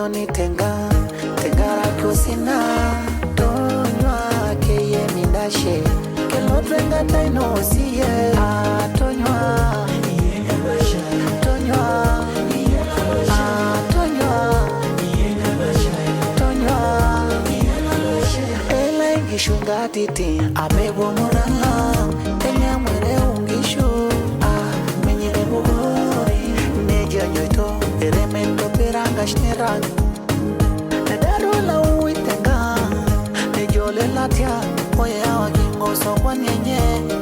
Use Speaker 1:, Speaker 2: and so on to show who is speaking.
Speaker 1: Nejoni tenga tengaraki osina tonywa akeyie mindashe kelotu enkata ino siye atonywa tonywa atonywa tonywa ela inkishu nkatitin amepuo murana enyamwere unkishu menyire bugori nejanyoito erementopirangashnerang nedarolauitenga nejolelatia oyeawakingosokwani enye.